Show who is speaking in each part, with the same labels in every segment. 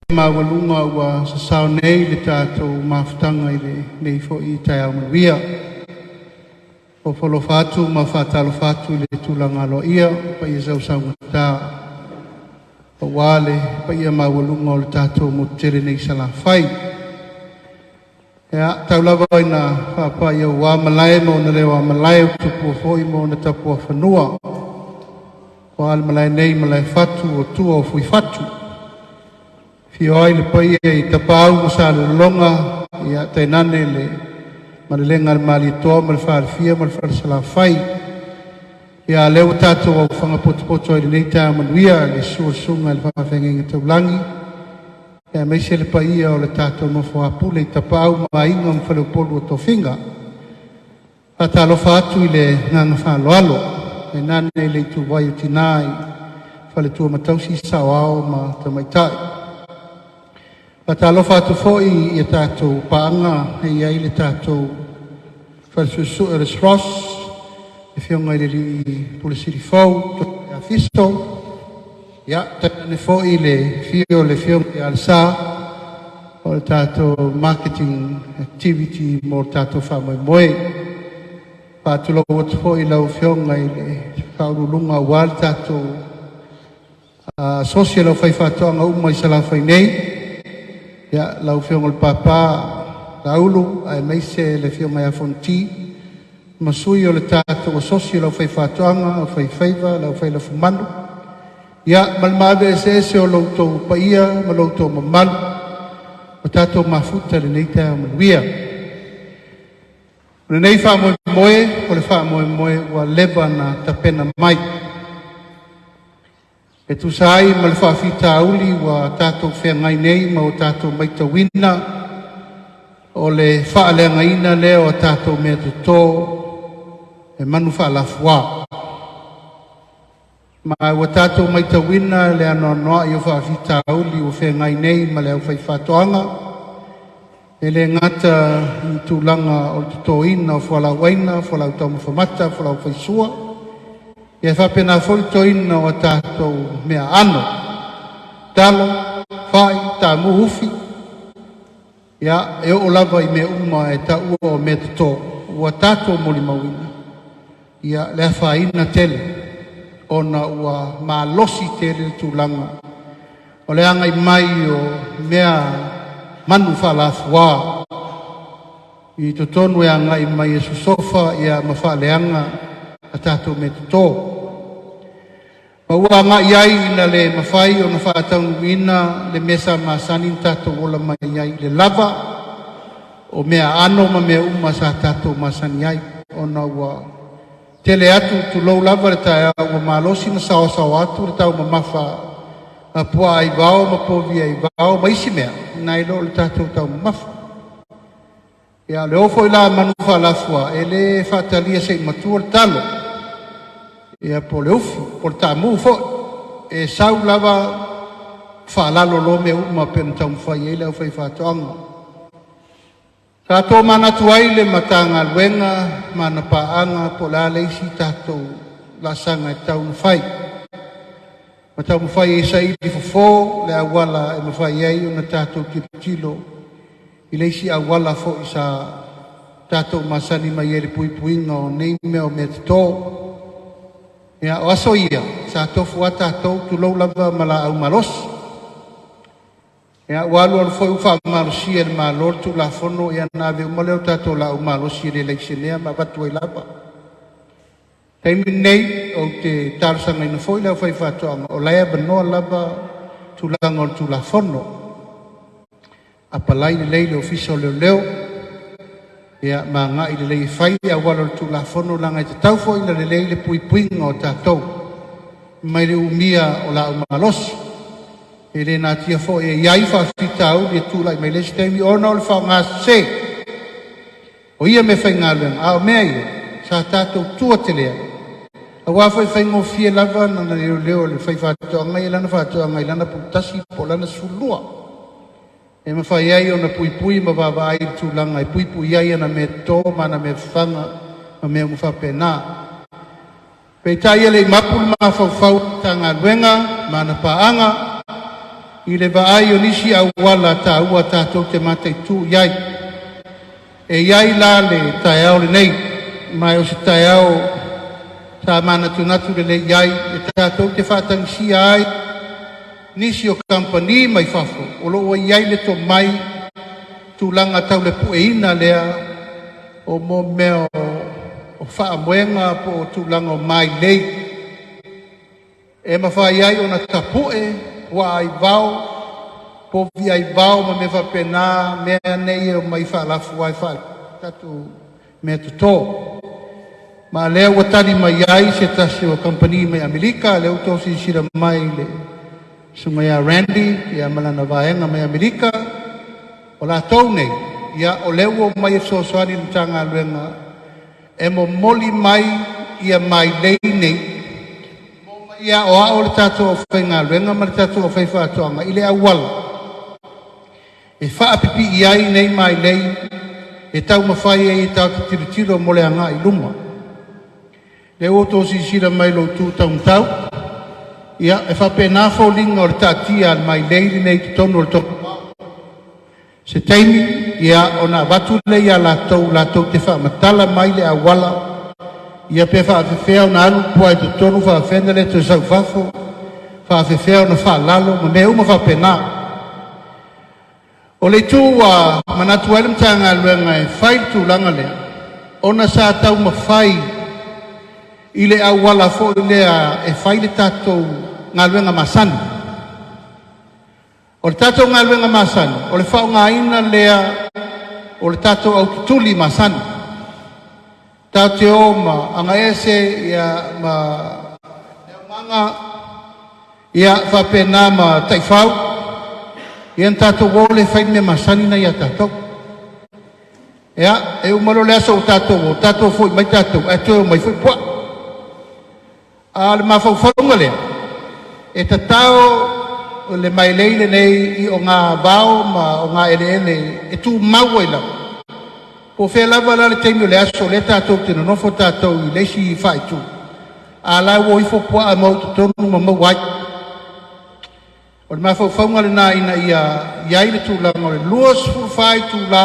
Speaker 1: Maualuga ua sasao nei le tatou mafutaga i lenei foi taeao manuia. E ofo alofa atu ma faatalofa atu i le tulaga aloaia, paia sausaugata aua le paia maualuga o le tatou motu tele nei i Salafai. Ia, tau lava ina faapai aua malae ma ona leo malae o tupua foi ma ona tapuafanua. Aua le malae nei Malaefatu o tua o Fuifatu, afio ai le paia i Tapaau ma Salelologa, ia tainane le Malelega a le Malietoa ma le Falefia ma le Falesalafai. Ia lea ua tatou aufaga potopoto ai i lenei taeao manuia i le susu o le susuga i le Faafeagaiga Taulagi, aemaise le paia o le tatou nofo a pule i Tapaau ma Aiga ma Faleupolu o Tofiga. Faatalofa atu i le agaga faaaloalo, tainane le ituvai o tina i faletua ma tausi, saoao ma tamaitai. Faatalofa atu foi i a tatou paaga e i ai le tatou Fale Suesue o le SROS, le afioga i le alii Pule Sili fou Dr. Fisto, ia tainane foi le afio o le afioga ia Alesa o le tatou marketing activity mo le tatou faamoemoe. Faatulou atu foi i lau afioga i le Faauluuluga aua le tatou Asosi a le Aufaifaatoaga uma i Salafai nei, ia lau afioga i le Papa Laulu aemaise le afioga ia Fonoti ma sui o le tatou Asosi o le Aufaifaatoaga, Aufaifaiva, le Aufailafumanu, ia ma le maave eseese o lo outou paia ma lo outou mamalu ua tatou mafuta i lenei taeao manuia. O lenei faamoemoe, o le faamoemoe ua leva na tapena mai e tusa ai ma le faafitauli ua tatou feagai nei ma ua tatou matauina o le faaleagaina lea o tatou mea toto e manu faalafua. Ma ua tatou matauina le anoanoai o faafitauli ua feagai nei ma le aufaifaatoaga, e le gata i tulaga o le totoina o fualaauaina, fualaau taumafa mata, fualaau faisua, ia faapena foi le totoina o tatou meaano, talo, fai, taamu, ufi, ia e oo lava i mea uma e taua o mea toto, ua tatou molimauina ia le afaina tele ona ua malosi tele le tulaga o le agai mai o mea manu faalafua i totonu e agai mai e sosofa ia ma faaleaga a tatou mea toto. Ma ua agai ai ina le mafai ona faataunuuina le mea sa masani na tatou ola mai ai i le lava o mea aano ma mea uma sa tatou masani ai, ona ua tele atu, tulou lava le taeao, ua malosi ma saoasaoa atu le taumamafa a puaa aivao ma povi aivao ma isi mea nai lo le tatou taumamafa. Ia o le o foi la manu faalafua e le faatalia se i matua le talo, ia po o le ufi po o le taamu foi, e sau lava faalalo loa mea uma pe na taumafai ai le aufaifaatoaga. Sa tomanatu ai le Matagaluega ma ana paaga po o le a le isi tatou laasaga e tatau ona fai, ma taumafai ai e saili fofo le auala e mafai ai ona tatou tilotilo i le isi auala foi sa tatou masani mai ai i le puipuiga o nei mea o mea toto. Ia, o aso ia sa tofu lava tatou, tulou lava, ma laau malosi. Ia, ua alu alu foi ua faamalosia e le Malo le Tulafono, ia na ave uma lea o tatou laau malosi e le laisenea ma avatu ai lava. Taimi lenei, ou te talosagaina foi le aufaifaatoaga, o la e avanoa lava tulaga o le Tulafono. Apalai lelei le Ofisa o Leoleo, ia ma agai lelei e fai le auala o le Tulafono, leaga e tatau foi ona lelei le puipuiga o tatou mai le umia o laau malosi. E le natia foi e i ai faafitauli e tulai mai le isi taimi ona o le faaaoga sese o ia mea faigaluega, a o mea ia sa tatou tuatelea, aua foi e faigofie lava na leoleo le faifaatoaga ia lana faatoaga i lana pulutasi po o lana 12, e mafai ai ona puipui ma vaavaai i le tulaga e puipui ai ana mea toto ma ana mea fafaga ma mea uma faapena. Peitai e le i mapu le mafaufau o le Matagaluega ma ana paaga I le vaai o nisi auala taua tatou te mataitu i ai. E i ai la le taeao lenei, ma o se taeao sa manatunatu lelei i ai e tatou te faatagisia ai nisi o kamupani mai fafo o lo o ua i ai le tomai tulaga tau le pueina lea o mo mea o faamoega po o tulaga o mailei e mafai ai ona tapue puaa aivao, povi aivao ma mea faapena, mea nei e omai faalafu ai tatou mea toto. Ma lea ua tali mai ai se tasi o kamupani mai Amerika, lea ua outou silasila mai i le susuga ia Randy ia ma lana vaega mai Amerika. O latou nei, ia o lea ua omai e fesoasoani i le Matagaluega e momoli mai ia mailei nei, ia aoao le tatou aufaigaluega ma le tatou aufaifaatoaga i le auala e faapipii ai nei mailei e taumafai ai e tatou te tilotilo mo le agai i luma. Lea ua outou silasila mai i lou tu taumatau, ia e faapena foliga o le taatia a le mailei lenei i totonu o le togavao. Se taimi ia ona avatu lea ia latou, latou te faamatala mai le auala ia pe faafefea ona alu le puaa i totonu, faafefea ona le toe sau i fafo, faafefea ona faalalo ma mea uma faapena. O le itu ua manatu ai le Matagaluega e fai le tulaga lea, ona sa taumafai i le auala foi lea e fai le tatou galuega masani. O le tatou galuega masani, o le faaaogaina lea o le tatou aututuli masani. Tatou te o ma agaese ia ma leaumaga ia faapena ma taifau, ia na tatou o le fai mea masani na ia tatou. Ia, e uma loa le aso o tatou o, tatou foi mai tatou, ae toe o mai foi puaa. A o le mafaufauga lea, e tatao le mailei lenei i o ngā vao ma o ngā eleele e tumau ai lava. Po o fea lava la le taimi o le aso lea tatou te nonofo tatou i le isi faaitu, a la ua o ifo puaa mau i totonu ma maua ai. O le mafaufauga lena ina ia i ai le tulaga o le 24 itula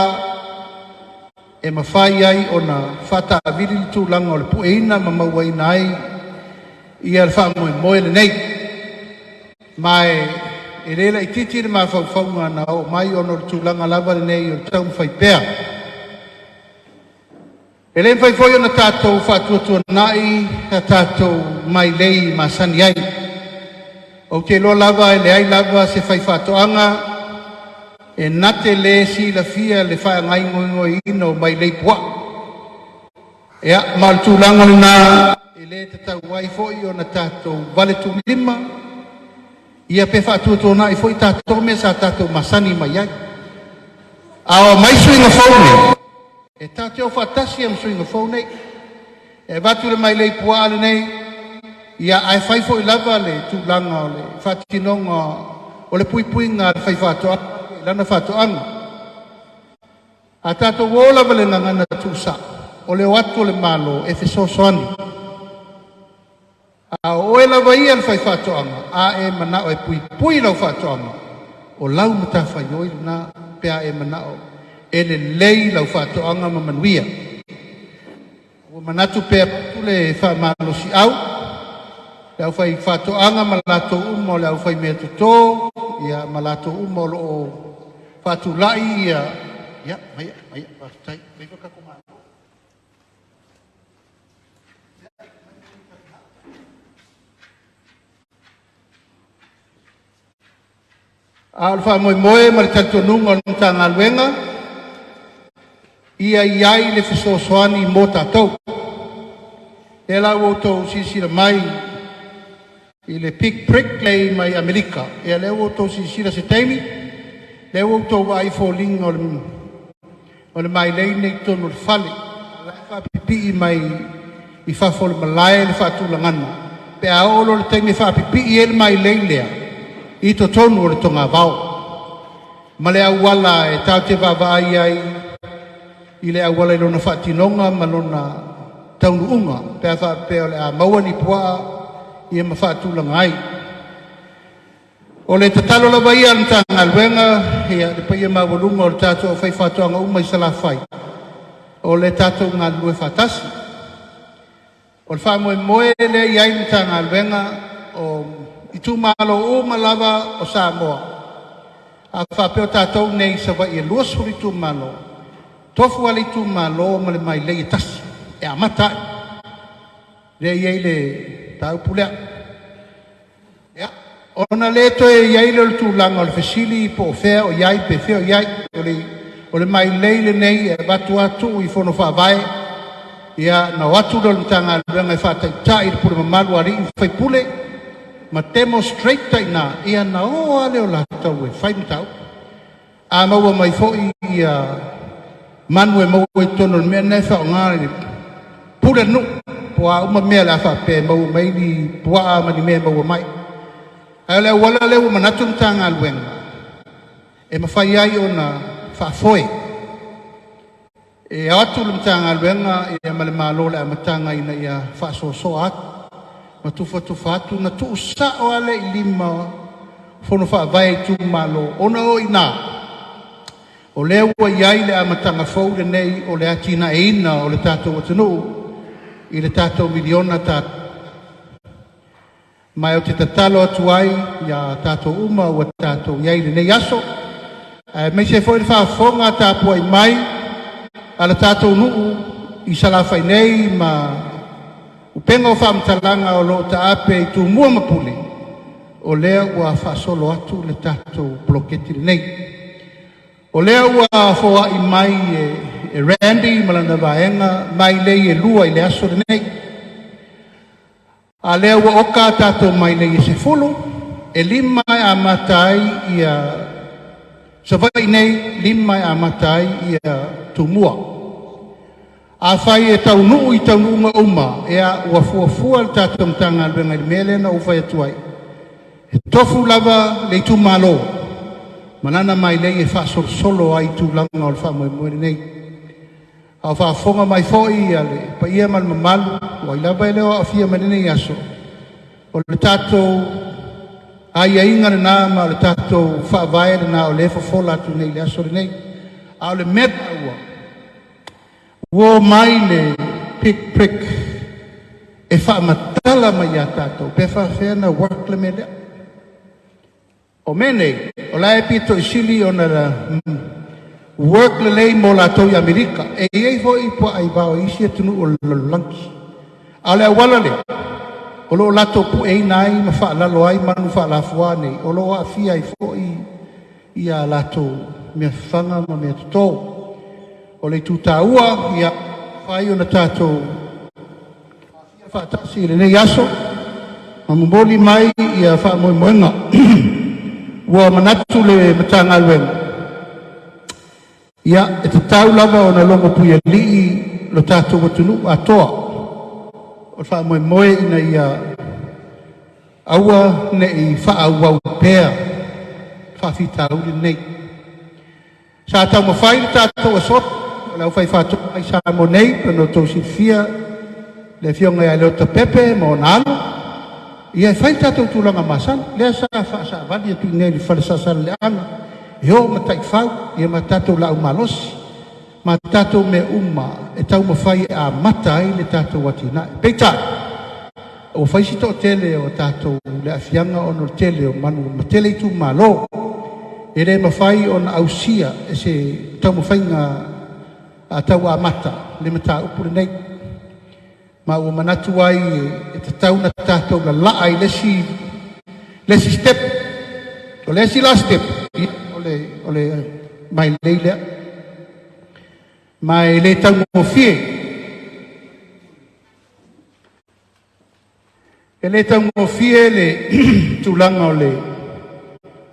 Speaker 1: e mafai ai ona faataavili le tulaga o le pueina ma mauaina ai ia le faamoemoe lenei. Ma e le laitiiti le mafaufauga na oo mai ona o le tulaga lava lenei o le taumafai pea. E le mafai foi ona tatou faatuatuanai a tatou mailei masani ai. Ou te iloa lava e leai lava se faifaatoaga e na te le silafia le faagaoioiina o mailei puaa. Ia, ma o le tulaga lena e le tatau ai foi ona tatou valetulima ia pe faatuatuanai foi tatou mea sa tatou masani mai ai. A o mai suiga fou nei, e tatou te o faatasi ma suiga fou nei. E avatu le mailei puaa lenei, ia ae fai foi lava le tulaga o le faatinoga o le puipuiga a le faifaatoaga i lana faatoaga. A tatou o lava le gagana tuusao, o le o atu o le Malo e fesoasoani. A o oe lava ia le faifaatoaga, a e manao e puipui lau faatoaga, o lau matafaioi lena pe a e manao e lelei lau faatoaga ma manuia. Ua manatu pe avatu le faamalosiau le aufaifaatoaga ma latou uma o le aufaimea toto ia ma latou uma o lo o faatulai ia ia mai mai faafetai mai foi tatou malo. A o le faamoemoe ma le talitonuga o le Matagaluega, ia i ai le fesoasoani mo tatou. Lea la ua outou silasila mai i le pig prick lei mai Amerika. Ia lea ua outou silasila se taimi, lea ua outou vaai foliga o le mailei nei i totonu o le fale. La e faapipii mai i fafo o le malae le faatulagaga. Pe a oo loa le taimi e faapipii ai le mailei lea i totonu o le togavao. Ma le auala e tatou te vaavaai ai i le auala i lona faatinoga ma lona taunuuga pe a faapea o le a maua ni puaa ia ma faatulaga ai. O le tatalo lava ia a le Matagaluega ia le paia maualuga o le tatou aufaifaatoaga uma i Salafai, o le tatou galulue faatasi. O le faamoemoe lea e i ai le Matagaluega o itumalo uma lava o Samoa, a faapea o tatou nei i Savaii e 20 itumalo, tofu lava le itumalo ma le mailei e tasi e amata ai. Lea e i ai le mataupu lea. Ia, ona le toe i ai lea o le tulaga o le fesili po o fea o i ai pe fea o i ai. O le mailei lenei e avatu lava tuu i fono faavae, ia ona o atu lea o le Matagaluega e faataitai i le pule mamalu a alii ma faipule ma demonstrate ai i ina, ia ona o lava lea o latou e fai mataupu. A maua mai foi ia manu e maua i totonu o le mea lena e faaaoga i le pule a le nuu, po o a uma mea o le a faapea e maua mai ni puaa ma ni mea e maua mai. Ae o le auala lea ua manatu le Matagaluega e mafai ai ona faafoe. E o atu le Matagaluega ia ma le Malo i le amataga ina ia faasoasoa atu ma tufatufa atu na tuusao lava lea i lima fono faavae itumalo, ona o i ina o lea ua i ai le amataga fou lenei o le atinaeina o le tatou atunuu i le tatou miliona tala. Ma ou te tatalo atu ai ia tatou uma ua tatou i ai i lenei aso, aemaise foi le faafofoga tapuai mai a le tatou nuu i Salafai nei ma upega o faamatalaga o lo o taape i Tumua ma Pule, o lea ua faasolo atu le tatou poloketi lenei. O lea ua foai mai e Randy ma lana vaega mailei e 2 i le aso lenei. A lea ua oka tatou mailei e 10, e 5 e amata ai ia Savaii nei, 5 e amata ai ia Tumua. Afai e taunuu i taunuuga uma, ea ua fuafua le tatou Matagaluega i le mea lea na ou fai atu ai. E tofu lava le itumalo ma lana mailei e faasolosolo ai tulaga o le faamoemoe lenei. A o faafofoga mai foi ia le paia ma le mamalu, o ai lava e le o aafia mai lenei aso, o le tatou aiaiga lena ma o le tatou faavae lena o lea e fofola atu nei i le aso lenei. A o le mea taua, ua omai le pig prick e faamatala mai ia tatou pe faafefea na work le mea lea. O mea nei, o la e pito i sili ona work lelei mo latou i Amerika. E i ai foi puaa i vao i isi atunuu o le lalolagi. A o le auala lea, o lo o latou pueina ai ma faalalo ai manu faalafua nei, o lo o aafia ai foi ia latou mea fafaga ma mea toto. O le itu taua, ia fai ona tatou faatasi i lenei aso ma momoli mai ia faamoemoega. Ua manatu le Matagaluega, ia e tatau lava ona logo puialii lo tatou atunuu atoa. O le faamoemoe ina ia aua nei faaauau pea faafitauli lenei. Sa taumafai le tatou aso o le aufaifaatoaga i Samoa nei, pei ona outou silafia le afioga ia Leota Pepe ma ona alo, ia e fai le tatou tulaga masani. Lea sa faasavali atu i inei i le fale Sasaleleaga, e o ma taifau, ia ma tatou laau malosi, ma tatou mea uma e taumafai e amata ai le tatou atinae. Peitai, ua fai si toatele o tatou le aafiaga ona o le tele o manu ma tele itumalo. E le mafai ona ausia e se taumafaiga a tau amata le mataupu lenei. Ma ua manatu ai e tatau na tatou lalaa i le isi step. O le isi last step, o le mailei lea. Ma e le taugofie. E le taugofie le tulaga o le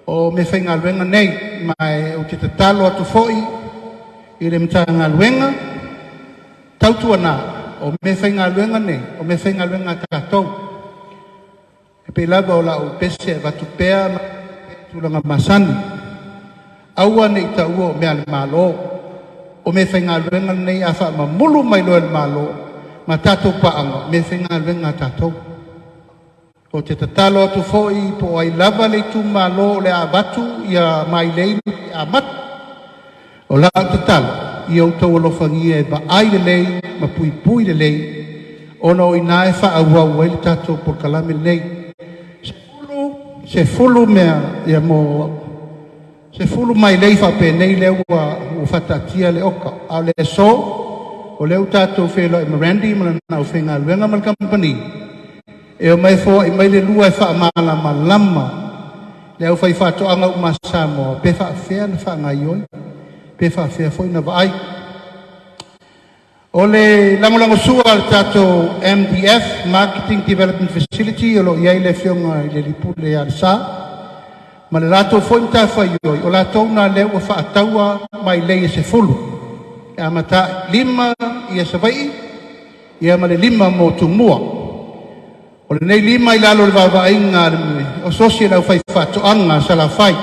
Speaker 1: o mea faigaluega nei, ma e ou te tatalo atu foi i le Matagaluega, tautuana o mea faigaluega nei, o mea faigaluega a tatou. E pei lava o lau pese e avatu pea ma tulaga masani. Aua nei taua o mea a le Malo. O mea faigaluega nei a faamamulu mai loa e le Malo ma tatou paaga, o mea faigaluega a tatou. Ou te tatalo atu foi po o ai lava le itumalo o le a avatu ia mailei amata. O lau tatalo, ia outou alofagia e vaai lelei ma puipui lelei ona o i ina e faaauau ai le tatou polokalame lenei. 10 mea ia mo 10 mailei faapenei lea ua faataatia le oka. A o le aso, o lea ua tatou feiloai ma Randy ma lana aufaigaluega ma le kamupani, e omai foai mai le lua e faamalamalama le aufaifaatoaga uma a Samoa pe faafefea ona faagaioi, pe faafefea foi ona vaai. O le lagolagosua a le tatou MDF, Marketing Development Facility, o lo o i ai le afioga i le alii pule ia Lesa, ma le latou foi matafaioi, o latou na lea ua faataua mailei e 10, e amata ai 5 ia Savaii, ia ma le 5 mo Tumua. O lenei 5 i lalo o le vaavaaiga a le ososi e le aufaifaatoaga a Salafai.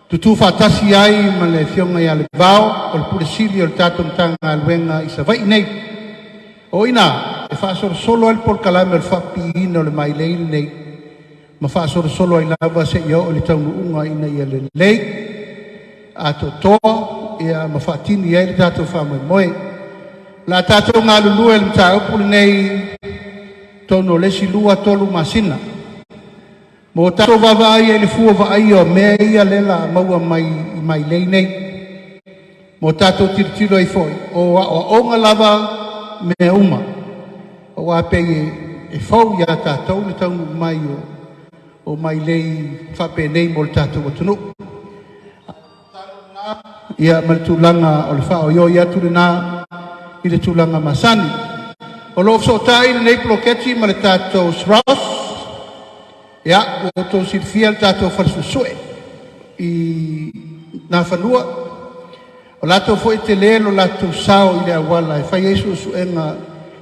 Speaker 1: Tutu faatasi ai ma le afioga ia Levao, o le Pule Sili o le tatou Matagaluega i Savaii nei. O ina, e faasolosolo ai le polokalame o le faapipiina o le mailei lenei, ma faasolosolo ai lava seia oo i le taunuuga ina ia lelei, atoatoa, ia ma faatini ai le tatou faamoemoe. O le a tatou galulue i le mataupu lenei totonu o le isi 2, 3 masina. Mo tatou vaavaai ai i le fua vaaia o mea ia lea o le a maua mai i mailei nei. Mo tatou tilotilo ai foi, o aoaoga lava mea uma. Aua pei e fou ia tatou le taunuu mai o mailei faapenei mo le tatou atunuu. Ia ma le tulaga o le faaoioi atu lena i le tulaga masani. O lo o fesootai lenei poloketi ma le tatou SROS, ia, ua outou silafia le tatou fale suesue i Nafanua. O latou foi e tele lo latou sao i le auala e fai ai suesuega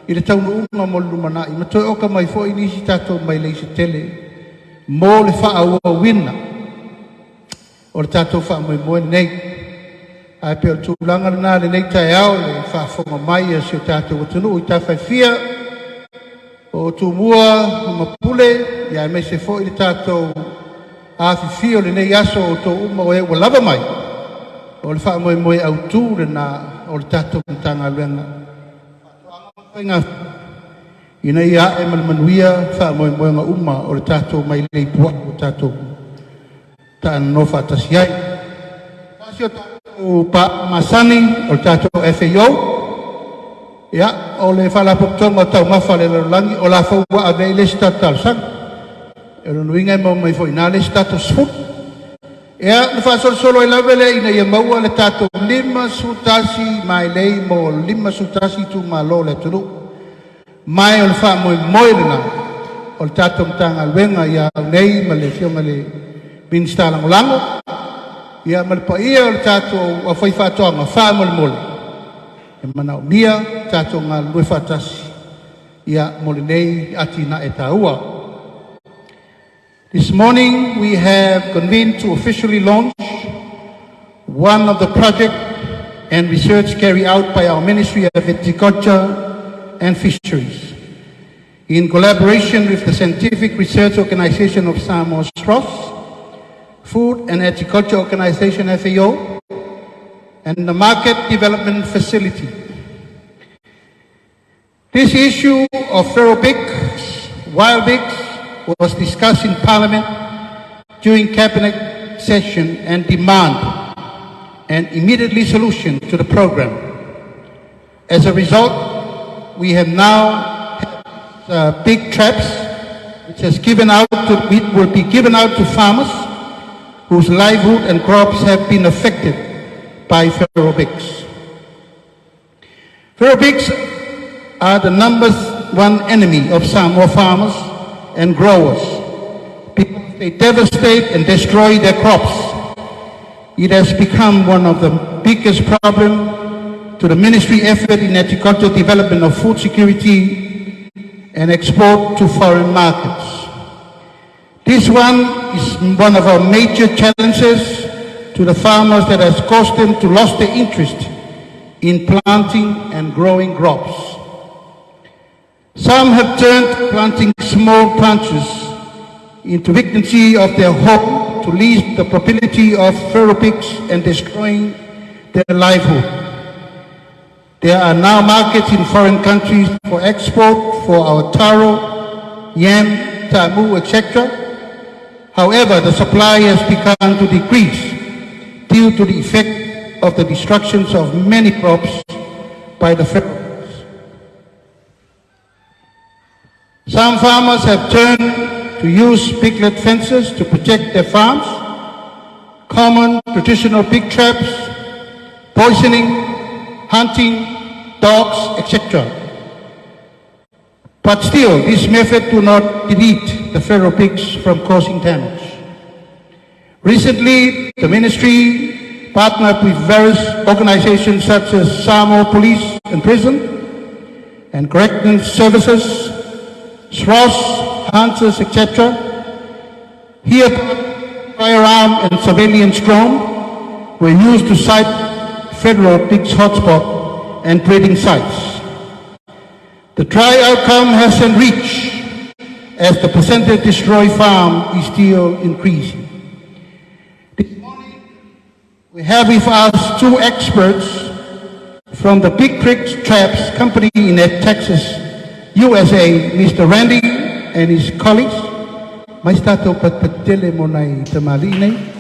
Speaker 1: i le taunuuga mo le lumanai, ma toe oka mai foi nisi tatou mailei se tele mo le faaauauina o le tatou faamoemoe lenei. Ae pei o le tulaga lena lenei taeao le faafofoga mai a si o tatou atunuu i tafaefia o Tumua ma Mapule, ia aemaise foi le tatou afifio lenei aso o outou uma o e ua lava mai, o le faamoemoe autu lena o le tatou Matagaluega Faiga ina ia ae ma le manuia faamoemoega uma o le tatou mailei puaa o tatou taanono faatasi ai. Tasi o tatou paaga masani o le tatou FAO, ia, o le faalapotopotoga o taumafa a le lalolagi, o la foi ua ave ai le isi tatou talosaga. O lona uiga e maua mai foi i ina le isi tatou 10. Ia, na faasolosolo ai lava lea ina ia maua le tatou 51 mailei mo 51 itumalo o le atunuu. Ma o le faamoemoe lena o le tatou Matagaluega ia au nei ma le afioga i le Minisita Lagolago, ia ma le paia o le tatou aufaifaatoaga faamolemole e manaomia tatou galulue faatasi ia mo lenei atinae taua. This morning we have convened to officially launch one of the project and research carried out by our Ministry of Agriculture and Fisheries in collaboration with the Scientific Research Organization of Samoa SROS, Food and Agriculture Organization FAO, and the Market Development Facility. This issue of feral pigs, wild pigs, was discussed in Parliament during Cabinet session and demand an immediately solution to the program. As a result, we have now big traps which has given out to, it will be given out to farmers whose livelihood and crops have been affected by feral pigs. Feral pigs are the number one enemy of Samoa farmers and growers because they devastate and destroy their crops. It has become one of the biggest problems to the ministry effort in agricultural development of food security and export to foreign markets. This one is one of our major challenges to the farmers that has caused them to lose their interest in planting and growing crops. Some have turned to planting small branches into vicinity of their home to lessen the probability of feral pigs and destroying their livelihood. There are now markets in foreign countries for export for our taro, yam, taamu, etc. However, the supply has begun to decrease due to the effect of the destructions of many crops by the feral pigs. Some farmers have turned to use piglet fences to protect their farms, common traditional pig traps, poisoning, hunting, dogs, etc. But still, this method do not delete the feral pigs from causing damage. Recently, the ministry partnered with various organizations such as Samoa Police and Prison and Correctional Services, SROS, Hunters, etc. Here, firearm and surveillance drone were used to site feral pigs hotspot and breeding sites. The dry outcome hasn't reached as the percentage destroyed farm is still increasing. This morning, we have with us two experts from the Big Creek Traps Company in Texas, USA, Mr. Randy and his colleagues. Mai stato patpatele mo nai tamali nei.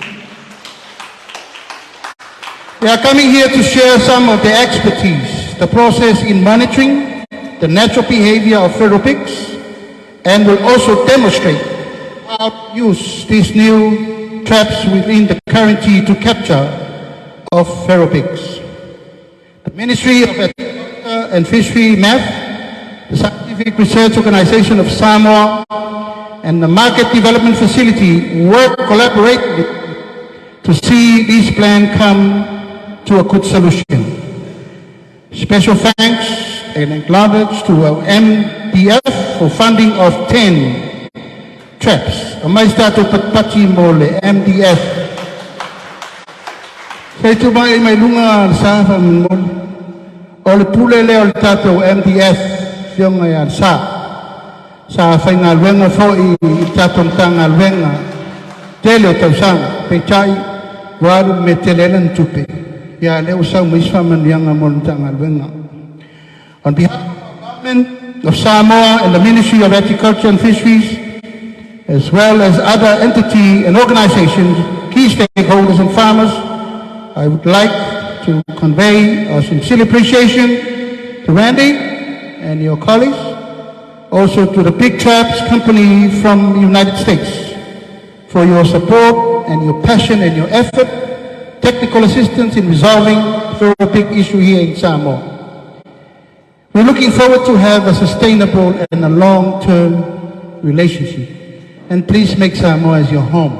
Speaker 1: They are coming here to share some of their expertise, the process in monitoring the natural behavior of feral pigs, and will also demonstrate how to use these new traps within the currently to capture of feral pigs. The Ministry of Agriculture and Fishery, MAF, the Scientific Research Organization of Samoa, and the Market Development Facility work collaboratively to see this plan come to a good solution. Special thanks and acknowledge to our MDF for funding of 10 traps. Mai stato patpati mo le MDF. Sa itu mai mai lunga sa fa mo. O le pule le o le tatou MDF fionga ia sa. Sa whainga luenga fo i tatou matanga luenga. Tele o tausanga. Peitai waru me tele na tupe. Ia leo sau mai swa manianga mo le matanga luenga. On behalf of the government of Samoa and the Ministry of Agriculture and Fisheries, as well as other entities and organizations, key stakeholders and farmers, I would like to convey our sincere appreciation to Randy and your colleagues, also to the Big Traps Company from the United States for your support and your passion and your effort, technical assistance in resolving the feral pig issue here in Samoa. We're looking forward to have a sustainable and a long-term relationship. And please make Samoa as your home.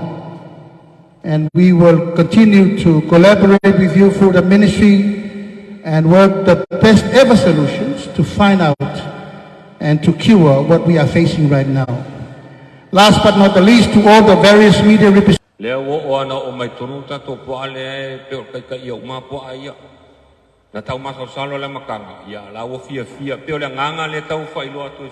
Speaker 1: And we will continue to collaborate with you through the ministry and work the best ever solutions to find out and to cure what we are facing right now. Last but not the least, to all the various media representatives.
Speaker 2: Lea ua o ana o mai tonu tatou puaa lea e pe o le kaitaia uma puaa ia. Na tau masalosalo le amataga, ia la ua fiafia, pei o le agaga lea tau faailoa atu e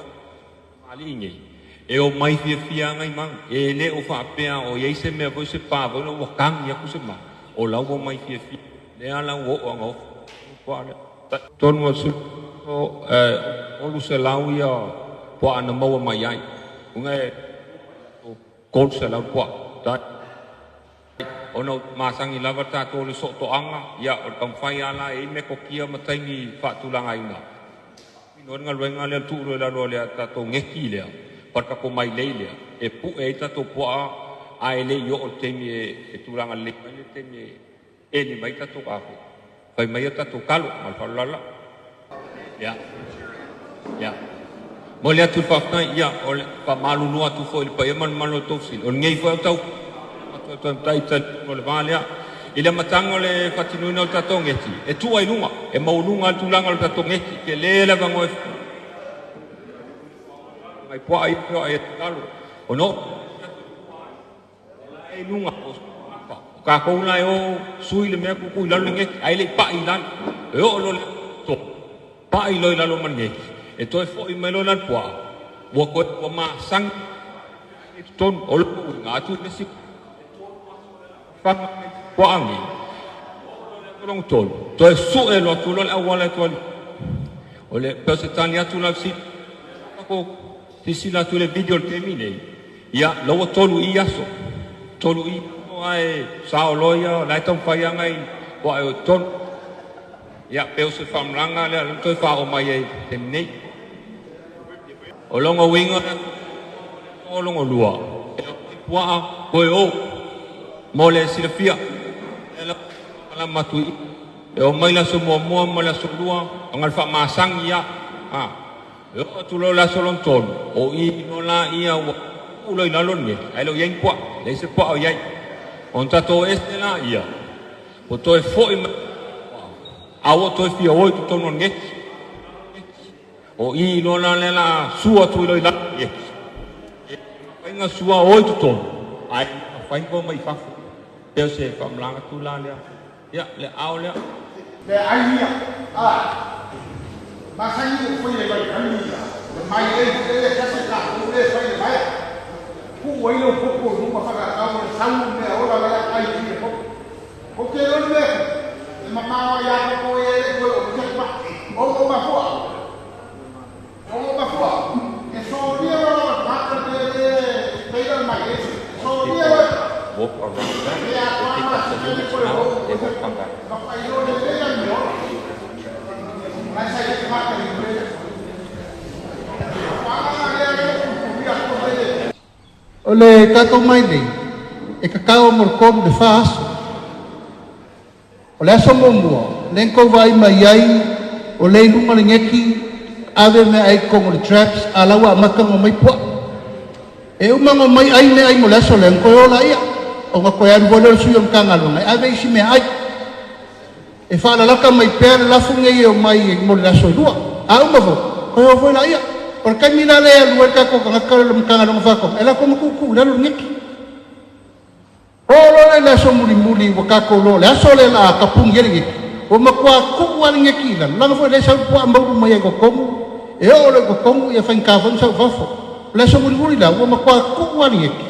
Speaker 2: alii nei. E o mai fiafia agaimau, e le o faapea o iai se mea foi se pa foi na ua kagi aku se ma, o la ua mai fiafia. Lea la ua oo aga ofu puaa lea. Tonu a su o 300 ia puaa na maua mai ai. Unga e o 300 puaa. Tai. Ona o masagi lava tatou le sootoaga, ia o le taumafai ala e i metokia ma taimi faatulagaina. No le galuega lea tuu i lalo o le tatou geki lea, pa le tatou mailei lea, e pue ai tatou puaa ae le i oo le taimi e tulaga lelei mai le taimi e eli mai tatou afe. Fai mai a tatou kalo, ma le faaaloalo. Ia, ia. Mo le atu le faafetai, ia, o le faamalulu atu foi i le paia ma le mamalu o tou fesili. O lenei foi au tau tai o le vā lea. I le amataga o le faatinoina o le tatou geti, e tua i luga, e maualuga le tulaga o le tatou geti, ke lē le avanoa e ngai puaa ia peo ai e talo. O no e luga o tatou la e o sui le mea kuku i lalo le geti, ai le i pa'i i lalo. E oo lo le to, pa'i lo i lalo ma le geti. E toe fo'i mai loa la le pua'a ua toe ua masagi i totonu o lona uiga atu i le isi faga pua'a nei lona tolu toe su'e loa atu loa le auala e toe alu. O le pei o se tali atu la fesili tatou silasila atu i le video i le taimi nei, ia la ua 3 i aso, 3 i aso ae sao loa ia la e taumafai lava nai puaa e o i totonu. Ia pei o se faamalaga lea lea na toe faaoo mai ai i le taimi nei. O lona uiga o lona lua, e omai puaa toe o mo le silafia. Lea la malama atu i i. E omai le aso muamua ma le aso lua, ona le faamasagi ia. E oo atu loa le aso lona tolu, o i loa laia ua tuu loa i lalo le geki, ae le o i ai ni puaa, leai se puaa o i ai. Ona tatou ese laia, ua toe foi mai puaa, a ua toe fia o i totonu o le geki. O i loa la lea la a sua atu loa i lalo le geki, e mafai ona sua o i totonu, ae le mafai ona omai i fafo. Pei o se faamalaga atu la lea. Ia, le ao lea.
Speaker 3: Le ai ia, a masani o fai le vai ai ia, le mai ei le kase ka o le fai le vai. Ku ai lo popo no ma faka ka o sau me ola la ai ki po. Ko ke lo me e mama o ya ko e ko o ke pa. O o ma fua. O o ma fua. E so ria lo ma ka te te le mai e. So ria lo
Speaker 2: Walk around that, they pick up the units now, they won't come back.
Speaker 1: O le tatou mailei, e kakao mo le 3 i le 4 aso. O le aso muamua, lea na tou vaai mai ai, o lea i luga o le geki, ave meaai i totonu o le traps, a o la ua amata ona omai puaa. E uma ona omai ai meaai mo le aso lea, ona toe o laia, ona toe alu foi lea o le sui o le Matagaluega e ave isi meaai. E faalalata mai pea le lafu nei e omai mo le aso e 2. A uma foi, toe o foi laia. O le taimi la lea e alu ai le tatou tagata o le Matagaluega o Faatoaga, e latou ma tuutuu i lalo le geki. Oo loa lea i le aso mulimuli ua tatou iloa o le aso lea o le a tapuni ai le geki, ua matua tuu lava le geki i lalo, leaga foi o lea e sau le puaa maulu mai ai i totonu, e oo loa i totonu ia faigata foi ona sau i fafo. O le aso mulimuli la, ua matua tuu lava le geki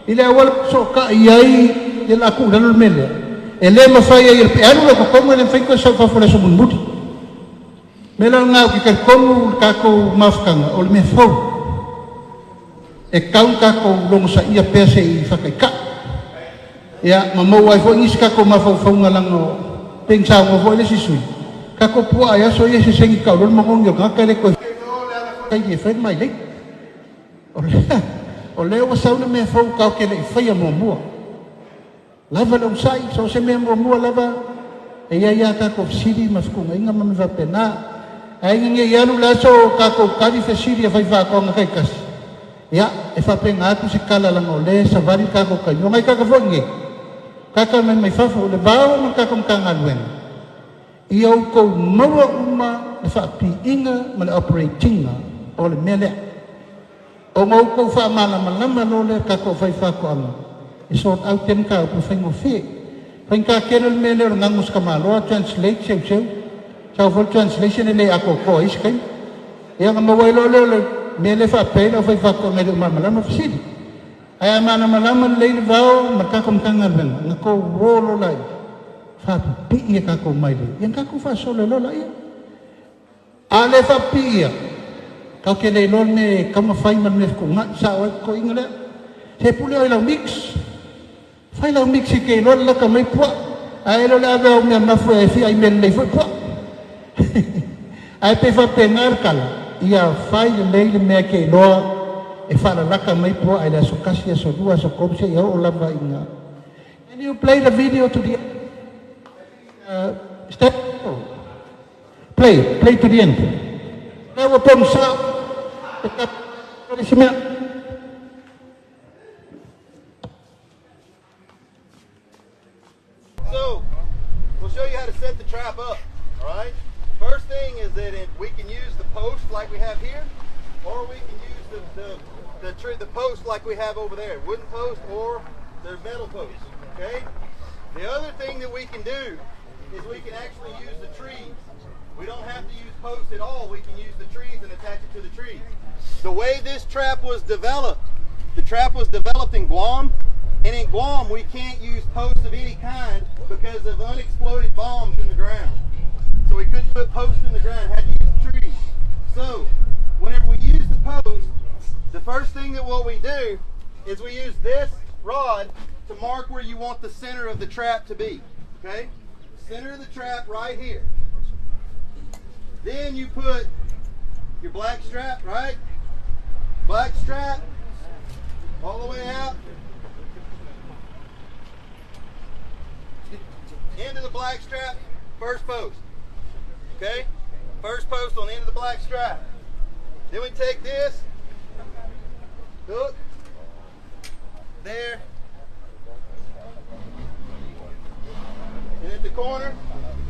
Speaker 1: i le auala e fesootai ai ia o le a tuu i lalo le mea lea. E le mafai ai e le e alu loa i totonu e le mafai ona toe sau i fafo i le aso mulimuli. O le mea la lena ou te talitonu le tatou mafutaga o le mea fou. E tatau ona tatou logosaia pea se i faataitai. Ia, ma maua ai foi nisi tatou mafaufauga leaga o, pei ona saunoa foi le isi sui usufono, tatou puaa i aso ia e sesegi tau loa le manogi o le tagata e le toe taimi e fai le mailei. O lea, o lea ua sau le mea fou tatou te le i faia muamua. Lava le onosai, so o se mea muamua lava e i ai a tatou fesili ma fetuunaiga ma mea faapena. Ae ina ne i alu le aso o tatou tali fesili a faifaatoaga taitasi, ia, e faapena atu se tala leaga o lea e savali le tatou taimi. O nai tagata foi nei, tagata mai mai fafo, le vao ma le tatou Matagaluega, ia outou maua uma le faapiiga ma le operate-ina o le mea lea. Ona outou faamalamalama loa lea tatou faifaatoaga e sort out ai le mataupu e faigofie. Faigata tele le mea lea o le gago o se tamaloa, translate, seuseu, sau foi le translation e le atoatoa i isi taimi. Ia ona maua ai loa lea o le mea lea e faapea ai le aufaifaatoaga e le o malamalama fesili. Ae a malamalama lelei le vao ma le tatou Matagaluega, ona tou o loa laia, faapipii a tatou mailei, ia ona tatou faasolo loa laia. A le faapipiia, tatou te le iloa le mea e tatau ona fai ma le mea e fetuunai. Sao ai le totoina lea. Se pule oe i lau mix. Fai lau mix e te iloa le lata mai puaa. Ae le o le ave au mea mafu e fia ai mea lelei foi puaa. Ae pei faapena le tala, ia fai lelei le mea e te iloa e faalalata mai puaa i le aso 1, aso 2, aso 3 seia oo lava ina. Can you play the video to the step? Play, play to the end. Lea ua pogisa e le isi mea.
Speaker 4: So, we'll show you how to set the trap up, all right? First thing is that we can use the post like we have here, or we can use the post like we have over there, wooden post or the metal post, okay? The other thing that we can do is we can actually use the trees. We don't have to use posts at all. We can use the trees and attach it to the trees. The way this trap was developed, the trap was developed in Guam, and in Guam we can't use posts of any kind because of unexploded bombs in the ground. So we couldn't put posts in the ground, had to use trees. So whenever we use the post, the first thing that what we do is we use this rod to mark where you want the center of the trap to be. Okay? Center of the trap right here. Then you put your black strap, right? Black strap all the way out. End of the black strap, first post. Okay? First post on the end of the black strap. Then we take this hook there, and at the corner,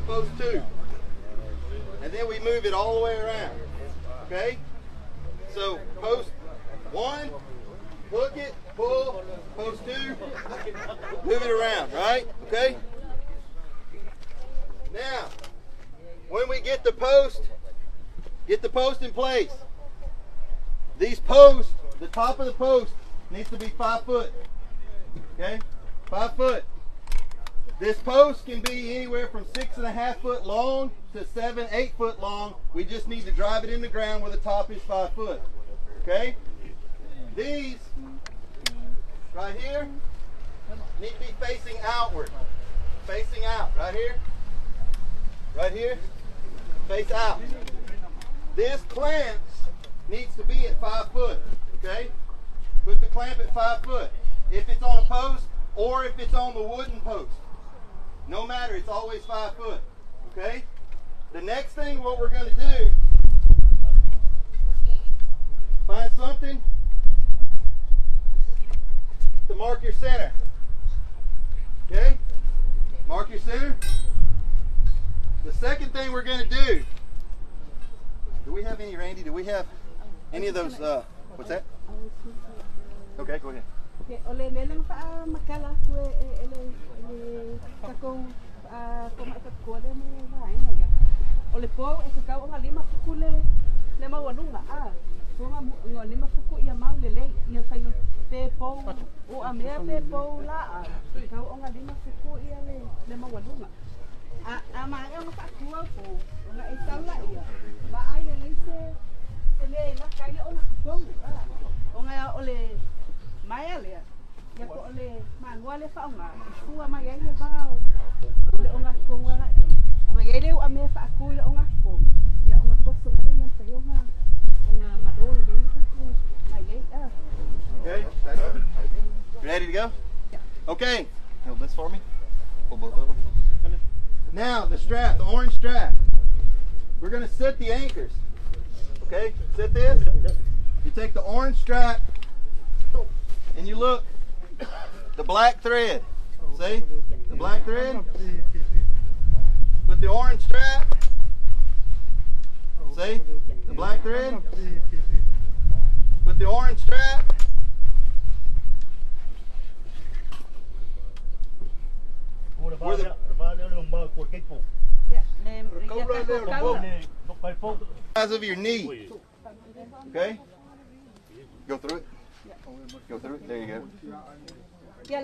Speaker 4: post 2. And then we move it all the way around. Okay? So post 1, hook it, pull, post 2, move it around, right? Okay? Now, when we get the post in place. These posts, the top of the post needs to be 5 foot. Okay? 5 foot. This post can be anywhere from 6.5 foot long to 7, 8 foot long. We just need to drive it in the ground where the top is 5 foot. Okay? These right here need to be facing outward. Facing out, right here. Right here. Face out. This clamp needs to be at 5 foot. Okay? Put the clamp at 5 foot. If it's on a post or if it's on the wooden post. No matter, it's always 5 foot. Okay? The next thing what we're going to do, find something to mark your center. Okay? Mark your center. The second thing we're going to do, do we have any, Randy? Do we have any of those, what's that? Okay, go ahead. Okay, ready to go? Yeah. Okay, hold this for me. Pull both of them. Now the strap, the orange strap. We're gonna set the anchors. Okay, set this. You take the orange strap and you look, the black thread. See? The black thread. Put the orange strap. See? The black thread. Put the orange strap. Where the size of your knee. Okay? Go through it. Go through it. There you go. Yeah,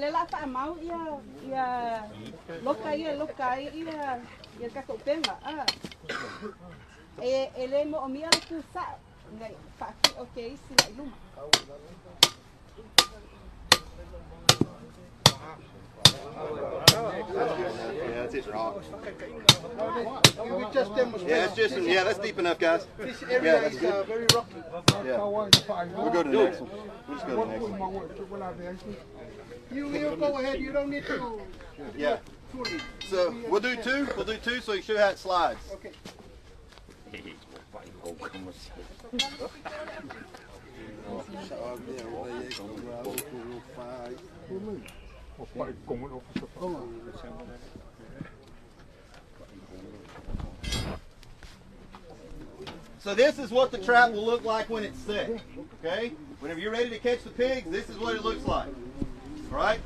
Speaker 4: that's it, rock. Yeah, that's just, yeah, that's deep enough, guys.
Speaker 3: This area is very rocky.
Speaker 4: Yeah. We'll go to the next one. We'll just go to the next one.
Speaker 3: You go ahead. You don't need to.
Speaker 4: Yeah. So we'll do two. We'll do two so you show how it slides.
Speaker 3: Okay.
Speaker 4: So this is what the trap will look like when it's set. Okay? Whenever you're ready to catch the pigs, this is what it looks like. All right?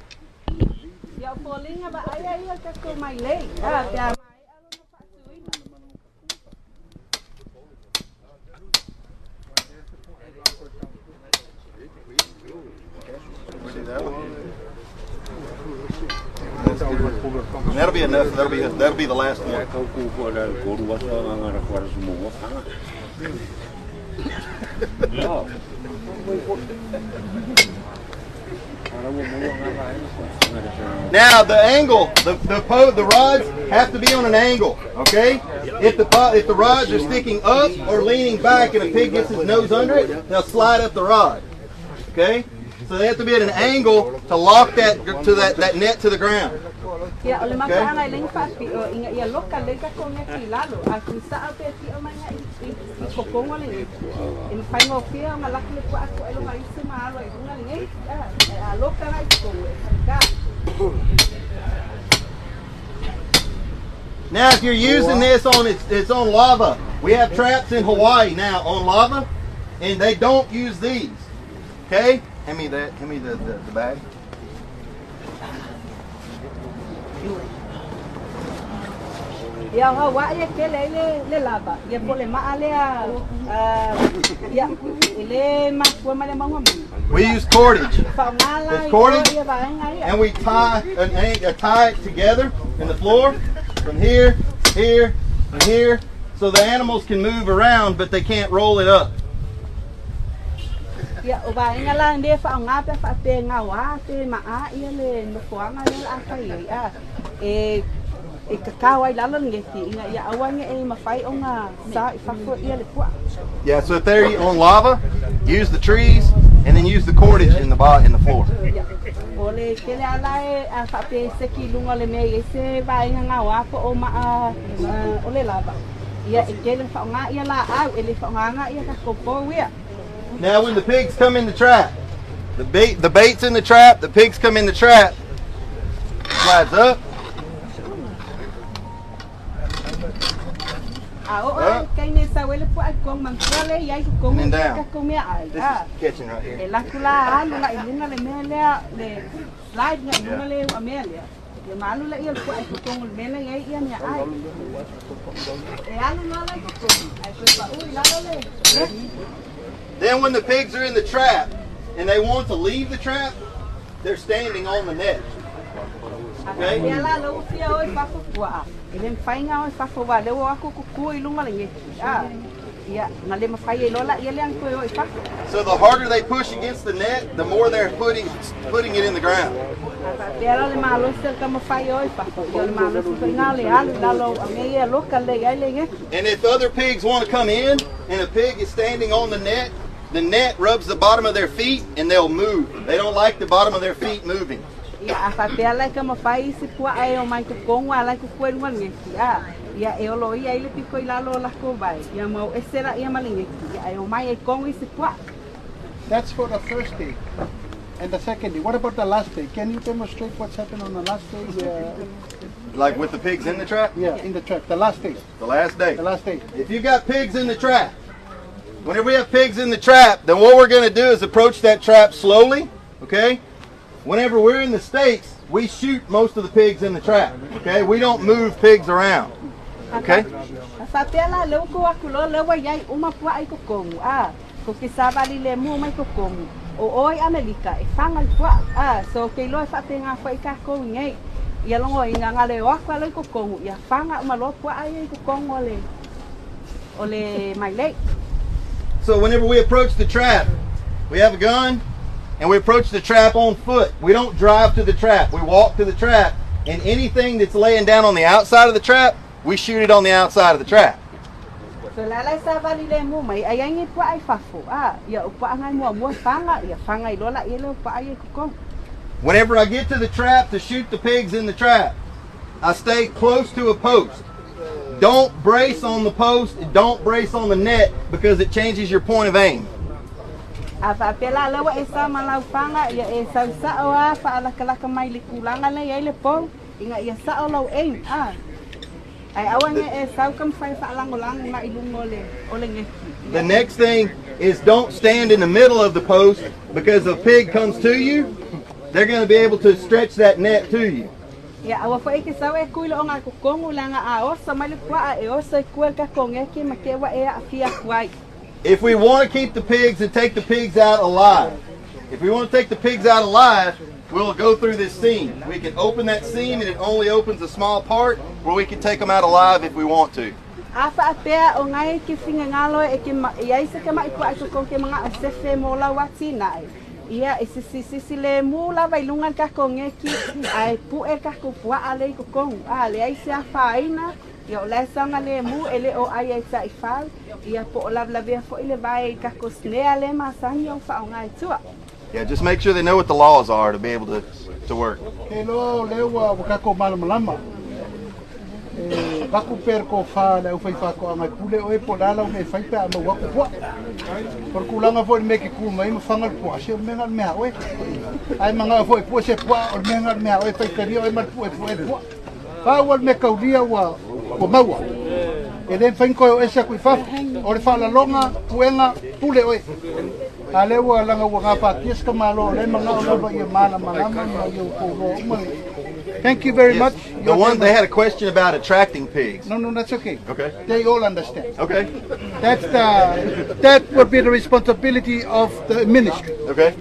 Speaker 4: And that'll be enough. That'll be the last one. Now the angle, the rods have to be on an angle, okay? If the rods are sticking up or leaning back and a pig gets his nose under it, they'll slide up the rod, okay? So they have to be at an angle to lock that to that net to the ground. Okay. Now, if you're using this on its on lava, we have traps in Hawaii now on lava, and they don't use these. Okay? Hand me that. Hand me the bag.
Speaker 5: Ia Hawaii e kele le lava. Ia pole maalea ia ile makua male maunga.
Speaker 4: We use cordage. It's cordage, and we tie tie it together in the floor from here, here, and here, so the animals can move around, but they can't roll it up.
Speaker 5: Ia o vaenga la nde whaonga pe whape ngā wā te maa ia le nofoanga le la awhai ia. E kakao ai lalo ngeti inga ia awange e mawhai o ngā sa i whafo ia le pua.
Speaker 4: Yeah, so if they're on lava, use the trees and then use the cordage in the floor.
Speaker 5: Yeah. O le kele ala e a whape seki lunga le mea i se vaenga ngā wā po o maa o le lava. Ia e kele whaonga ia la au e le whaonga ia ka kopo ia.
Speaker 4: Now when the pigs come in the trap, the bait's in the trap, the pigs come in the trap, slides up. Up. And then down. This is catching right here. Yeah. Then when the pigs are in the trap and they want to leave the trap, they're standing on the net. Okay? So the harder they push against the net, the more they're putting it in the ground. And if other pigs want to come in and a pig is standing on the net rubs the bottom of their feet and they'll move. They don't like the bottom of their feet moving.
Speaker 1: That's for the first day. And the second day. What about the last day? Can you demonstrate what's happened on the last day?
Speaker 4: Like with the pigs in the trap?
Speaker 1: Yeah, in the trap. The last day.
Speaker 4: The last day.
Speaker 1: The last day.
Speaker 4: If you got pigs in the trap, whenever we have pigs in the trap, then what we're going to do is approach that trap slowly, okay? Whenever we're in the States, we shoot most of the pigs in the trap, okay? We don't move pigs around, okay? So whenever we approach the trap, we have a gun, and we approach the trap on foot. We don't drive to the trap. We walk to the trap, and anything that's laying down on the outside of the trap, we shoot it on the outside of the trap. Whenever I get to the trap to shoot the pigs in the trap, I stay close to a post. Don't brace on the post, don't brace on the net, because it changes your point of aim. The next thing is don't stand in the middle of the post, because if a pig comes to you, they're going to be able to stretch that net to you. If we want to keep the pigs and take the pigs out alive, if we want to take the pigs out alive, will go through this seam. We can open that seam and it only opens a small part where we can take them out alive if we want to.
Speaker 5: A faapea o ngai ke finagalo e ke iai se ke mai puaa i totonu ke magao e sefe mo lau atinae. Ia e sisisisi lemu lava i luga le takou geki ae pu'e le takou puaa le i totonu. A leai se afaina ia o lae saogalemu e le o ai ai taifau ia po o lavelavea foi le vae i takou snare le masani ona faaoga e tua.
Speaker 4: Yeah, just make sure they know what the laws are to be able to work.
Speaker 3: Ke iloa o lea ua tatou malamalama. E vaku pea le tofa a le aufaifaatoaga e pule oe po o le a lau mea e fai pe a maua atu puaa. O le tulaga foi i le mea e te tu mai ma faga le puaa, se o le mea lena o le mea a oe. A e manao foi e pue se puaa, o le mea lena o le mea a oe, faitalia oe ma le pue e pue ai le puaa. Pau lava le mea taulia ua maua, e le mafai ona toe o ese atu i fafo. O le faalaloga, puega, pule oe. A lea ua laga ua gafatia se tamaloa o lea e manao lava ia malamalama ma ia outou loa uma. Thank you very
Speaker 4: Yes.
Speaker 3: much.
Speaker 4: The one they had a question about attracting pigs.
Speaker 3: No, that's okay.
Speaker 4: Okay.
Speaker 3: They all understand.
Speaker 4: Okay.
Speaker 3: That would be the responsibility of the ministry.
Speaker 4: Okay.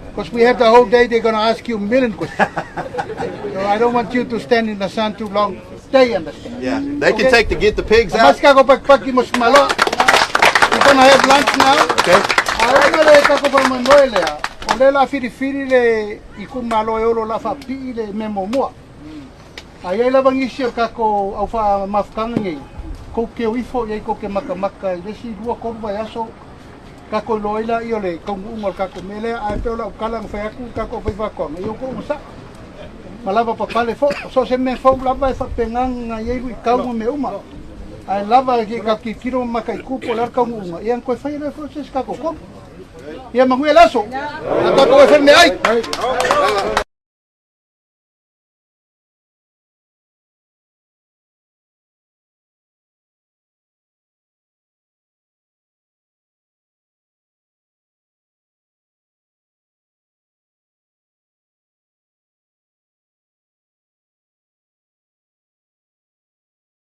Speaker 3: Because we have the whole day, they're going to ask you a million questions. So I don't want you to stand in the sun too long. They understand.
Speaker 4: Yeah. They can
Speaker 3: Okay.
Speaker 4: take to get the pigs out.
Speaker 3: Mas kako pakpaki mo smalo. We're going to have lunch now.
Speaker 4: Okay.
Speaker 3: A ona le kako pa moe lea, o le la whiriwhiri le i ku malo e olo la whapii le me momoa. A iai lava nisi o kako au wha mafukanga nei, kou ke uifo iai kou ke makamaka i lesi lua kolu vai aso, kako iloa ai laia o le kaunuuga o le kako mea lea, ae pei o lau tala na fai atu kako faifaatoaga, ia outou ogasai. Ma lava papale foi, so se mea fou lava e faapegaga i ai luitau ma mea uma. Ae lava i ka tilotilo ma mataitu po o le a le kaunuuga, ia na toe faia lea foi o se isi tatou fono. Ia manuia le aso. A tatou e fai le meaai.